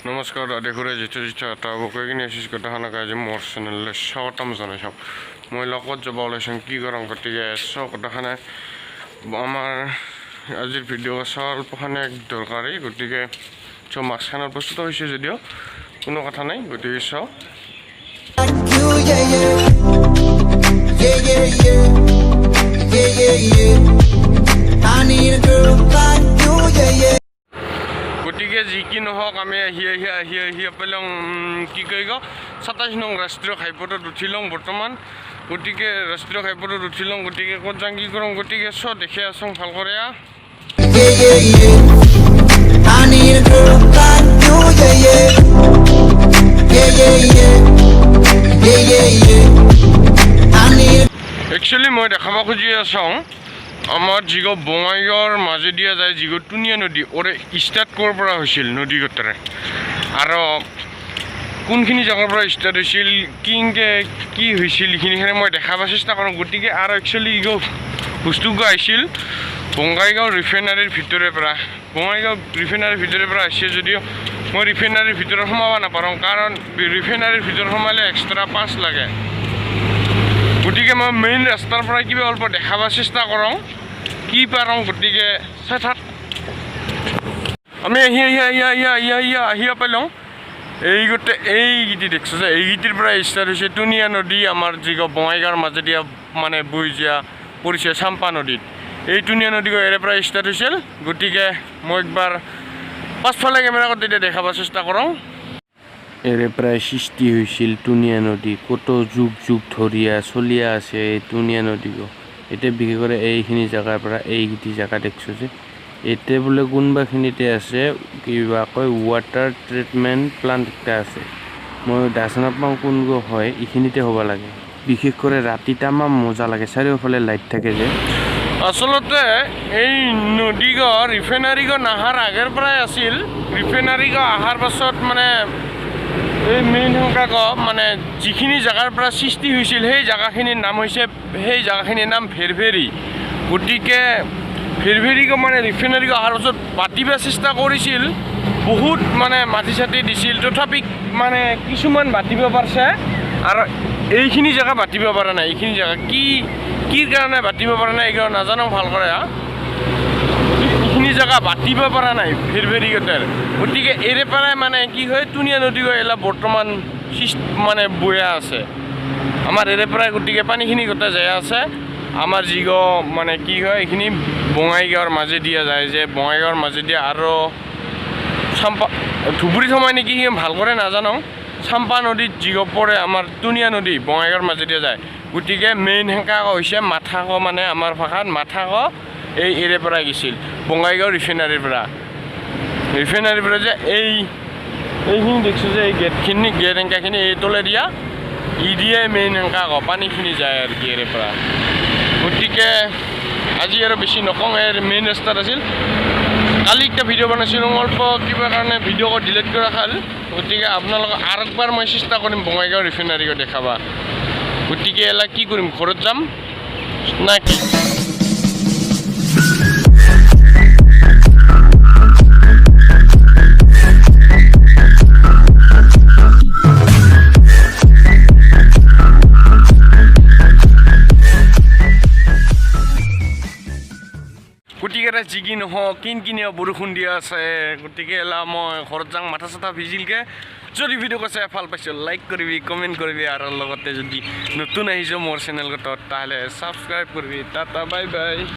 নমস্কাৰ দাদা, যিটো যিটো এটা কিনে কথাখানাকে আজি মোৰ চেনেললৈ স্বাগতম জনাইছোঁ। মই লগত যাব ওলাইছোঁ, কি কৰোঁ, গতিকে চব কথাখানে আমাৰ আজিৰ ভিডিঅ' চোৱা দৰকাৰী। গতিকে চব মাস্কখানৰ প্ৰস্তুত হৈছে যদিও কোনো কথা নাই। গতিকে চাওঁ। Like you, yeah. Yeah. I need a girl like you, yeah. গতিকে যি কি নহওক, আমি আহি আহি আহি আহি পেলাওঁ, কি কয়, 27 নং ৰাষ্ট্ৰীয় ঘাইপথত উঠি লওঁ বৰ্তমান। গতিকে ৰাষ্ট্ৰীয় ঘাইপথত উঠি লওঁ। গতিকে ক'ত যাওঁ, কি কৰোঁ, গতিকে চব দেখি আছোঁ ভাল কৰে। Yeah. I need a girl like you, yeah. Yeah. Yeah. I need actually মই দেখাব খুজি আছোঁ, আমাৰ যিগো বঙাইগাঁৱৰ মাজেদিয়া যায় যিগো টুনীয়া নদী, ওৰে ষ্টাৰ্ট ক'ৰ পৰা হৈছিল নদীগোটাৰে আৰু কোনখিনি জেগাৰ পৰা ষ্টাৰ্ট হৈছিল, কিনকে কি হৈছিল, এইখিনিখিনি মই দেখাব চেষ্টা কৰোঁ। গতিকে আৰু একচুৱেলি ইগো বস্তুগো আহিছিল বঙাইগাঁও ৰিফাইনাৰীৰ ভিতৰে পৰা। বঙাইগাঁও ৰিফাইনাৰীৰ ভিতৰে পৰা আহিছে যদিও মই ৰিফাইনাৰীৰ ভিতৰত সোমাব নাপাৰোঁ, কাৰণ ৰিফাইনাৰীৰ ভিতৰত সোমালে এক্সট্ৰা পাছ লাগে। গতিকে মই মেইন ৰাস্তাৰ পৰা কিবা অলপ দেখাব চেষ্টা কৰোঁ, কি পাৰোঁ। গতিকে চাই থাক। আমি আহি আহি আহি আহি আহি আহি আহি পালোঁ। এই গোটেই এইগিটি দেখছোঁ যে, এইগিটিৰ পৰা ষ্টাৰ্ট হৈছে টুনীয়া নদী। আমাৰ যি বঙাইগাঁৱৰ মাজেদি মানে বৈ যোৱা পৰিছে চাম্পা নদীত, এই টুনীয়া নদী ইয়াৰে পৰা ষ্টাৰ্ট হৈছিল। গতিকে মই একবাৰ পাছফালে কেমেৰা তেতিয়া দেখাব চেষ্টা কৰোঁ। এৰে প্ৰায় সৃষ্টি হৈছিল টুনীয়া নদী। কত যুগ যুগ ধৰিয়া চলিয়া আছে এই টুনীয়া নদীও। এতিয়া বিশেষ কৰি এইখিনি জেগাৰ পৰা, এইকেইটি জেগা দেখছোঁ যে, এতিয়া বোলে কোনোবাখিনিতে আছে কিবা কয় ৱাটাৰ ট্ৰিটমেণ্ট প্লাণ্ট এটা আছে। মই দাচ নাপাওঁ কোনগো হয়, এইখিনিতে হ'ব লাগে। বিশেষ কৰি ৰাতি তামাম মজা লাগে, চাৰিওফালে লাইট থাকে যে। আচলতে এই নদীগড় ৰিফাইনাৰীগড় নাহাৰ আগৰ পৰাই আছিল। ৰিফাইনাৰীগড় অহাৰ পাছত মানে এই মেইন সংখ্যাক মানে যিখিনি জেগাৰ পৰা সৃষ্টি হৈছিল, সেই জেগাখিনিৰ নাম হৈছে, সেই জেগাখিনিৰ নাম ভেৰভেৰি। গতিকে ভেৰভেৰিক মানে ৰিফাইনাৰীক অহাৰ পাছত পাতিব চেষ্টা কৰিছিল বহুত, মানে মাটি চাটি দিছিল, তথাপি মানে কিছুমান বাতিব পাৰিছে আৰু এইখিনি জেগা বাতিব পৰা নাই। এইখিনি জেগা কি কি কাৰণে বাতিব পৰা নাই, এইখিনি নাজানো ভাল কৰে। হা, এইখিনি জেগা বাতিব পৰা নাই ভেৰভেৰিগতেৰ। গতিকে এৰে পৰাই মানে কি হয়, টুনীয়া নদী গৈ এলা বৰ্তমান মানে বয়া আছে আমাৰ এৰে পৰাই। গতিকে পানীখিনি গোটেই যাই আছে আমাৰ যিগ মানে কি হয়, এইখিনি বঙাইগাঁৱৰ মাজে দিয়া যায় যে, বঙাইগাঁৱৰ মাজে দিয়া আৰু চাম্পা ধুবুৰী সোমাই নেকি, সি ভাল কৰে নাজানো। চাম্পা নদীত যিগ পৰে আমাৰ টুনীয়া নদী, বঙাইগাঁৱৰ মাজেদি যায়। গতিকে মেইন সেংকা হৈছে মাথাক, মানে আমাৰ ভাষাত মাথাক, এই এৰে পৰা গৈছিল বঙাইগাঁও ৰিফাইনাৰীৰ পৰা। ৰিফাইনাৰীৰ পৰা যে এইখিনি দেখিছোঁ যে, এই গেটখিনি, গেট এংকাখিনি এই তলে দিয়া ই দিয়ে মেইন সেংকা পানীখিনি যায় আৰু কি এৰে পৰা। গতিকে আজি আৰু বেছি নকওঁ। এই মেইন ৰাস্তাত আছিল। কালি একটা ভিডিঅ' বনাইছিলোঁ, অল্প কিবা কাৰণে ভিডিঅ' ডিলিট কৰা খাল। গতিকে আপোনালোকক আৰু একবাৰ মই চেষ্টা কৰিম বঙাইগাঁও ৰিফাইনাৰীক দেখাবা। গতিকে এলা কি কৰিম, ঘৰত যাম না কি? গতিকে এটা যি কি নহওক, কিন কিনিয়া বৰষুণ দিয়া আছে। গতিকে এলা মই ঘৰত যাওঁ, মাথা চাথা ভিজিলকে। যদি ভিডিঅ' চাই ভাল পাইছোঁ, লাইক কৰিবি, কমেণ্ট কৰিবি আৰু লগতে যদি নতুন আহিছ মোৰ চেনেলটোত, তাহলে ছাবস্ক্ৰাইব কৰিবি। Tata, bye bye.